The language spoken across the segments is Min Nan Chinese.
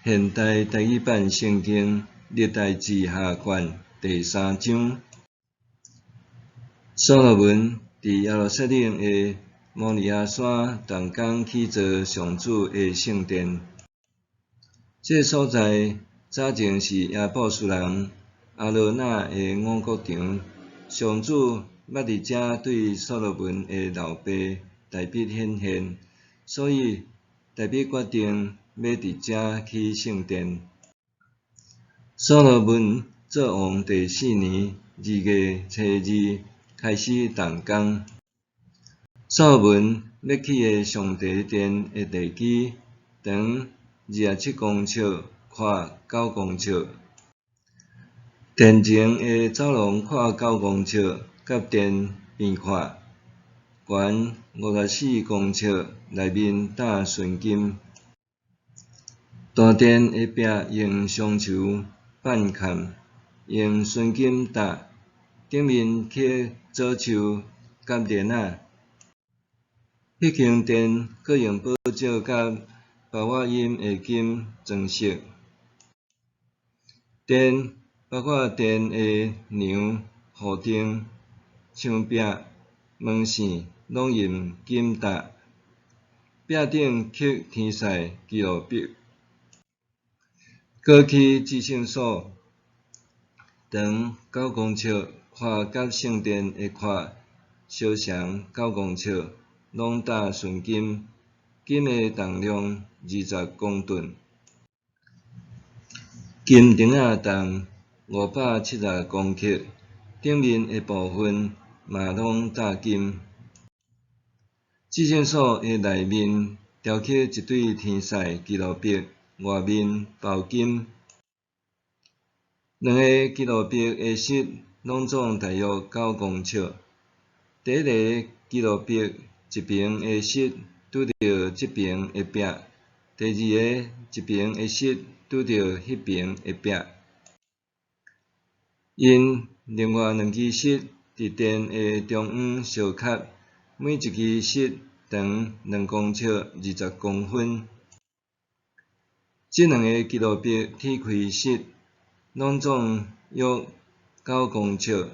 現代台語版聖經歷代志下卷第三章。所羅門佇耶路撒冷的摩利亞山動工起造上主的聖殿。這个所在早前是耶布斯人阿羅那的五穀場。上主捌佇遮對所羅門的老爸大衛顯現，所以大衛決定欲佇遮起聖殿。所羅門做王第四年二月初二開始動工。所羅門欲起的上帝殿的地基，長27公尺，闊9公尺。殿前的走廊闊九公尺，佮殿平闊，懸54公尺，內面罩純金。大殿的壁用松樹板崁，用純金罩，頂面刻棗樹佮蓮仔。彼間殿閣用寶石佮巴瓦音的金裝飾。殿包括殿的梁、護頂、牆壁、門扇，攏用金罩。壁頂刻天使基路伯。閣起至聖所，長九公尺，寬佮聖殿的寬相仝九公尺，攏罩純金，金的重量20公噸。金釘仔重570公克，頂面的部分嘛攏罩金。至聖所的內面雕刻一對天使基路伯，外面包金。兩个基路伯的膝攏總大約九公尺。第一个基路伯一爿的膝拄著這爿的壁，第二个一爿的膝拄著彼爿的壁。𪜶另外兩支膝佇殿的中央相合，每一支膝長2公尺20公分。這兩个基路伯鐵開膝，攏總約九公尺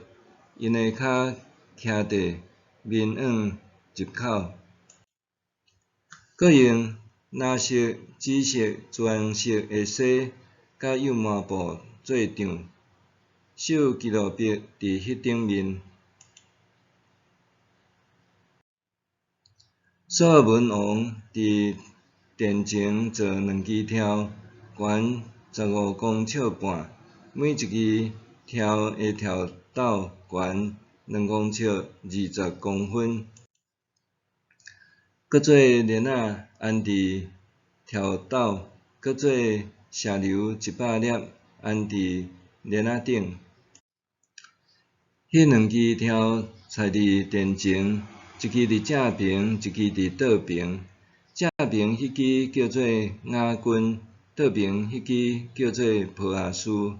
，𪜶的跤徛佇面向入口。閣用藍色、紫色、全色的紗，佮幼麻布做帳，繡基路伯佇彼頂面。所羅門王佇殿前造兩支柱，懸15公尺半，每一支柱的柱斗懸2公尺20公分。閣做簾仔安佇柱斗，閣做石榴100粒安佇簾仔頂。彼兩支柱徛佇殿前，一支佇正爿，一支佇倒爿。正爿彼支叫做雅斤，倒爿彼支叫做波阿斯。